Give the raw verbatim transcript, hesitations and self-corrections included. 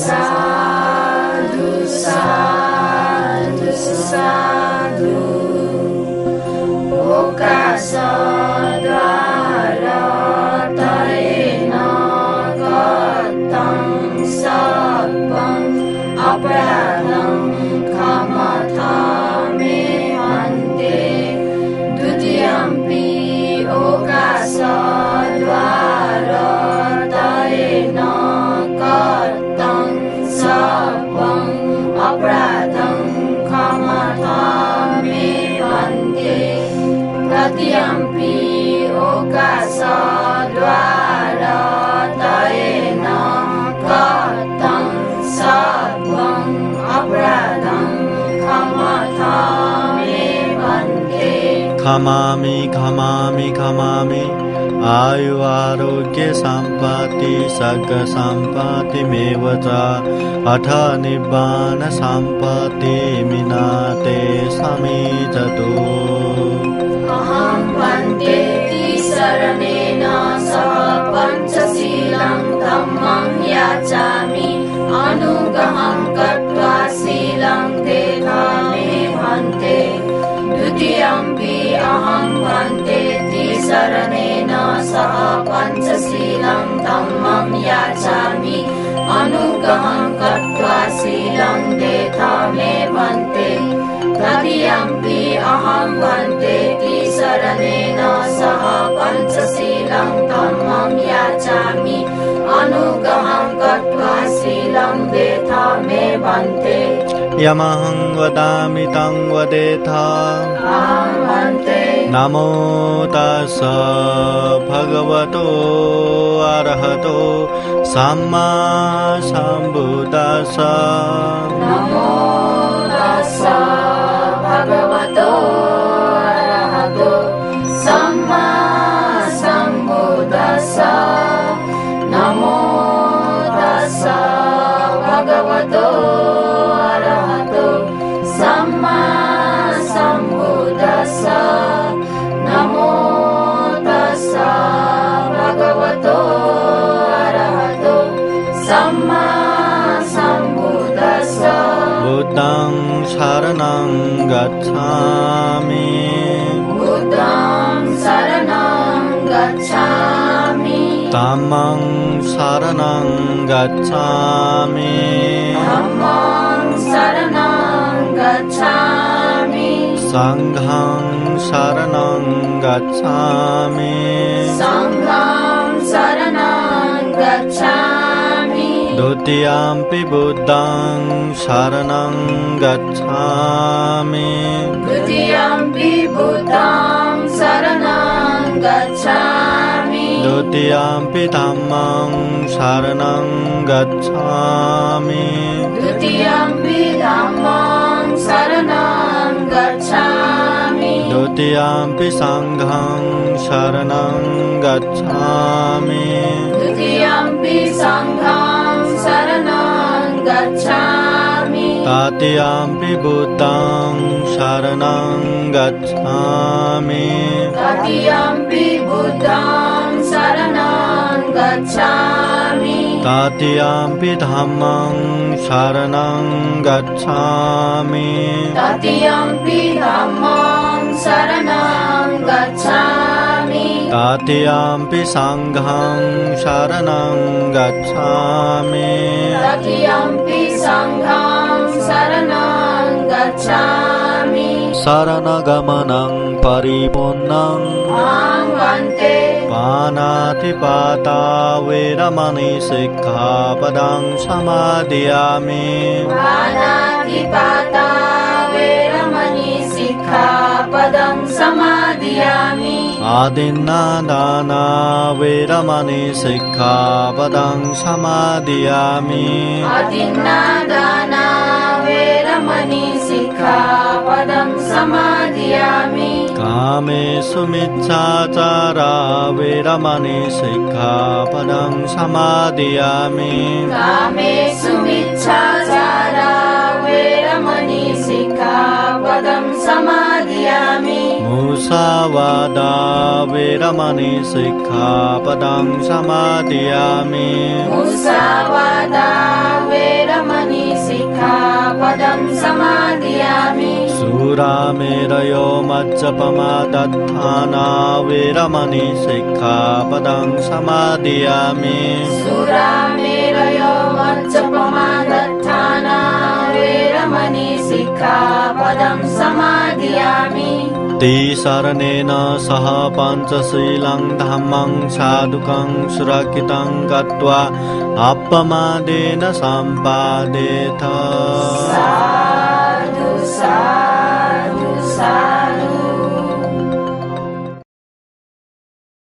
Sādhu, sādhu, sādhu. Okāsadvārāttayena kattaṃ sabbaṃ aparādhaṃ khamatha me bhante. Dutiyampi okāsadvārāttayena kattaṃ sabbaṃ aparādhaṃ khamatha me bhante. Tatiyampi okāsadvārāttayena kattaṃ sabbaṃ aparādhaṃ khamatha me bhante. Khamāmi, khamāmi, khamāmi. Āyu ārogya sampatti sagga sampatti meva ca, atha nibbāna sampatti imina te samijjhatu. Ahaṃ bhante tisaraṇena saha pañcasīlaṃ dhammaṃ yācāmi, anuggaham katvā sīlaṃ detha me bhante. Dutiyampi ahaṃ bhante tisaraṇena saha pañcasīlaṃ dhammaṃ yācāmi, anuggaham katvā sīlaṃ detha me bhante. Tatiyampi ahaṃ bhante tisaraṇena saha pañcasīlaṃ dhammaṃ yācāmi, anuggaham katvā sīlaṃ detha me bhante. Yamahaṃ vadāmi taṃ vadetha. Ahaṃ bhante. Namo tassa bhagavato arahato sammāsambuddhassa. Namo tassa bhagavato arahato sammāsambuddhassa. Namo tassa bhagavato arahato sammāsambuddhassa. Namo tassa bhagavato arahato sammāsambuddhassa. Buddhaṃ saraṇaṃ gacchāmi. Buddhaṃ saraṇaṃ gacchāmi. Dhammaṃ saraṇaṃ gacchāmi. Dhammaṃ saraṇaṃ gacchāmi. Saṅghaṃ saraṇaṃ gacchāmi. Saṅghaṃ saraṇaṃ gacchāmi. Dutiyampi buddhaṃ saraṇaṃ gacchāmi. Dutiyampi buddhaṃ saraṇaṃ gacchāmi. Dutiyampi dhammaṃ saraṇaṃ gacchāmi. Dutiyampi dhammaṃ saraṇaṃ gacchāmi. Dutiyampi saṅghaṃ saraṇaṃ gacchāmi. Dutiyampi saṅghaṃ saraṇaṃ gacchāmi. Tatiyampi buddhaṃ saraṇaṃ gacchāmi. Tatiyampi buddhaṃ saraṇaṃ gacchāmi. Tatiyampi dhammaṃ saraṇaṃ gacchāmi. Tatiyampi dhammaṃ saraṇaṃ gacchāmi. Tatiyampi saṅghaṃ saraṇaṃ gacchāmi. Tatiyampi saṅghaṃ saraṇaṃ gacchāmi. Saraṇagamanaṃ paripuṇṇaṃ. Ahaṃ bhante. Pāṇātipātā veramaṇī sikkhāpadaṃ samādiyāmi. Pāṇātipātā veramaṇī sikkhāpadaṃ samādiyāmi. Adinnādānā veramaṇī sikkhāpadaṃ samādiyāmi. Adinnādānā veramaṇī sikkhāpadaṃ samādiyāmi. Kāmesu micchācārā veramaṇī sikkhāpadaṃ samādiyāmi. Kāmesu micchācārā veramaṇī sikkhāpadaṃ samādiyāmi. Musāvādā veramaṇī sikkhāpadaṃ samādiyāmi. Musāvādā veramaṇī sikkhāpadaṃ samādiyāmi. Surāmerayamajjapamādaṭṭhānā veramaṇī sikkhāpadaṃ samādiyāmi. Surāmerayamajjapamādaṭṭhānā veramaṇī sikkhāpadaṃ samādiyāmi. Tisaraṇena saha pañcasīlaṃ dhammaṃ sādhukaṃ surakkhitaṃ katvā appamādena sampādetha. Sādhu, sādhu, sādhu.